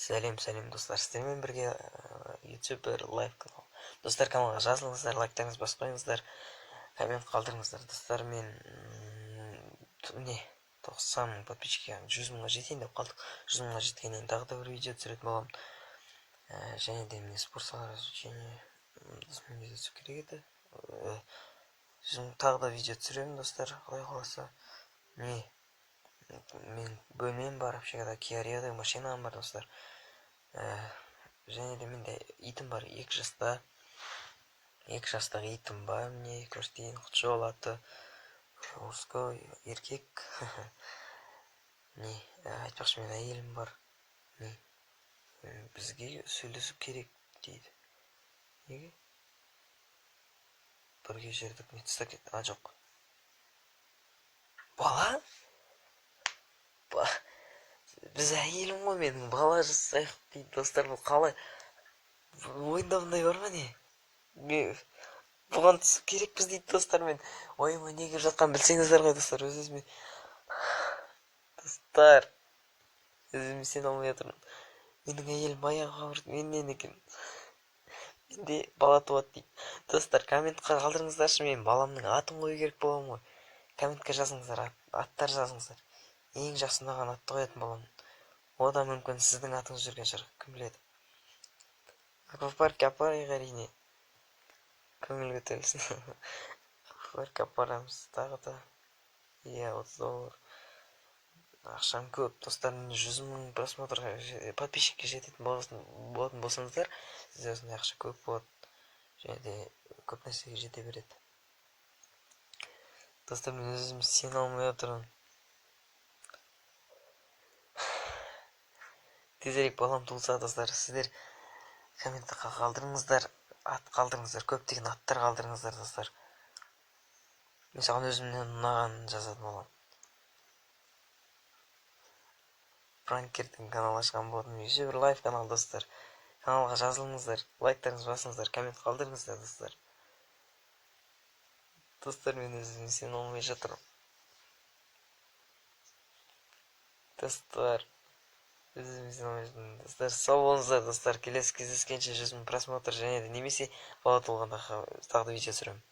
Сәлем, сәлем, достар! Сіздермен бірге ютубер лайв канал. Достар, каналға жазылыңыздар, лайктарыңызды басып қойыңыздар, коммент қалдырыңыздар. Достар, мен не 90 мың подписчикке, 100 мыңға жетейін деп қалдық. 100 мыңға жеткеннен кейін тағы да бір видео түсіретін боламын. Және де міне, спорт развлечение видео түсу керек еді. Тағы да видео түсіремін, достар, құдай қаласа. Не, мен бөлмем бар, общагада Киа Рио деген машинам бар, достар. Және де менде итім бар, 2 жаста, 2 жастағы итім бар. Міне, көрсетейін, Құтжол аты, мужской, еркек. Не, айтпақшы, менің әйелім бар. Не, бізге сөйлесу керек дейді. Неге бірге жүрдік? Не, тастап кетті. А, жоқ, бала. Біз, әйелім ғой менің, бала жасайық дейді. Достар, бұл қалай? Ойында бұндай бар ма, не? Мен бұған түсу керекпіз дейді. Достар, мен ойыма не кіріп жатқанын білсеңіздер ғой, достар. Өз өзіме, достар, өзіме сене алмай отырмын. Менің әйелім аяғы ауыр менен екен. Менде бала туады дейді. Достар, комментқа қалдырыңыздаршы, мен баламның атын қою керек боламын ғой. Комментке жазыңыздар, аттар жазыңыздар. Ең жақсы ұнаған атты қоятын боламын. О да мүмкін сіздің атыңыз жүрген шығар, кім біледі. Аквапаркке апарайық, әрине, көңіл көтерілсін. Аквапаркке апарамыз тағы да. Иә, 30 доллар ақшам көп, достар. 100 мың просмотрға, подписчикке жететін болатын болсаңыздар, сізде осындай ақша көп болады және де көп нәрсеге жете береді. Достар, мен өзім сене алмай отырмын. Тезірек балам туылса, достар, сіздер комментке қалдырыңыздар, ат қалдырыңыздар, көптеген аттар қалдырыңыздар. Достар, мен саған өзімнен ұнағанын жазатын боламын. Пранкердің канал ашқан болатынмын, ютубер лайв канал. Достар, каналға жазылыңыздар, лайктарыңызды басыңыздар, коммент қалдырыңыздар, достар. Достар, мен өзіме сене алмай жатырмын. Достар, өзіме сене алмай жатырмын. Достар, сау болыңыздар. Достар, келесі кездескенше, 100 мың просмотр және де немесе бала туылғанда тағы да видео түсіремін.